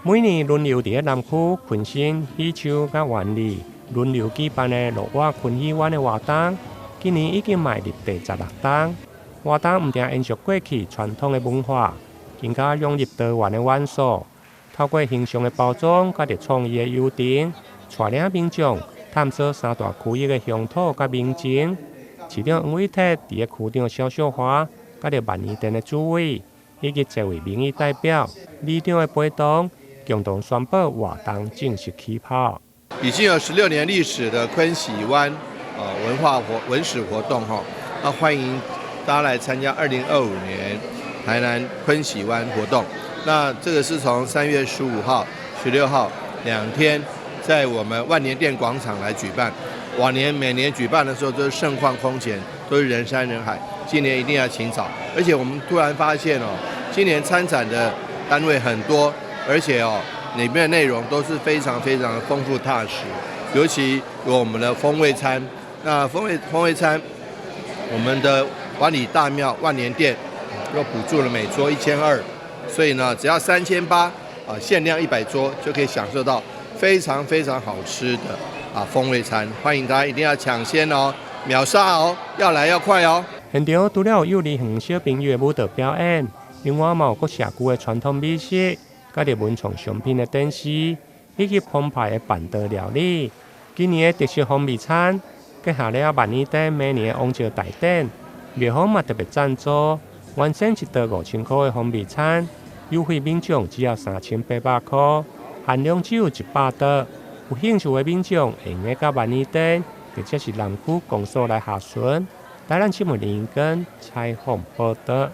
每年輪流佇咧南區、坤新、喜樹佮萬里輪流舉辦的樂活昆喜灣的活動，今年已經邁入第16冬。活動毋但延續過去傳統的文化，更加融入多元的元素，透過形象的包裝，佮著創意的遊程，帶領民眾探索三大區域的鄉土佮民情。市長黃偉哲佇咧區長蕭秀華佮著萬年殿的主委以及濟位民意代表、里長的陪同，共同宣布活動正式起跑。已經有16年歷史的昆喜灣文化活文史活動哈，那歡迎大家來參加2025年台南昆喜灣活動。那這個是從3月15號、16號2天，在我們萬年殿廣場來舉辦。往年每年舉辦的時候都是盛況空前，都是人山人海。今年一定要請早，而且我們突然發現哦，今年參展的單位很多，而且哦，裡面的內容都是非常非常的豐富踏實。尤其有我們的風味餐，那風味餐，我們的萬里大廟萬年殿又補助了每桌1200，所以呢，只要3800啊，限量100桌就可以享受到非常非常好吃的風味餐，歡迎大家一定要搶先哦，秒殺哦，要來要快哦。現場除了有幼兒園小朋友的舞蹈表演，另外嘛有各社區的傳統美食，佮著文創商品的展示，以及澎湃的辦桌料理。今年的特色風味餐，結合了萬年殿每年的王朝大典，廟方嘛特別贊助，原先一桌5000塊的風味餐，優惠民眾只要3800塊，限量只有100桌。有興趣的民眾會用得到萬年殿，或者是南區公所來查詢。台南新聞林根採訪報導。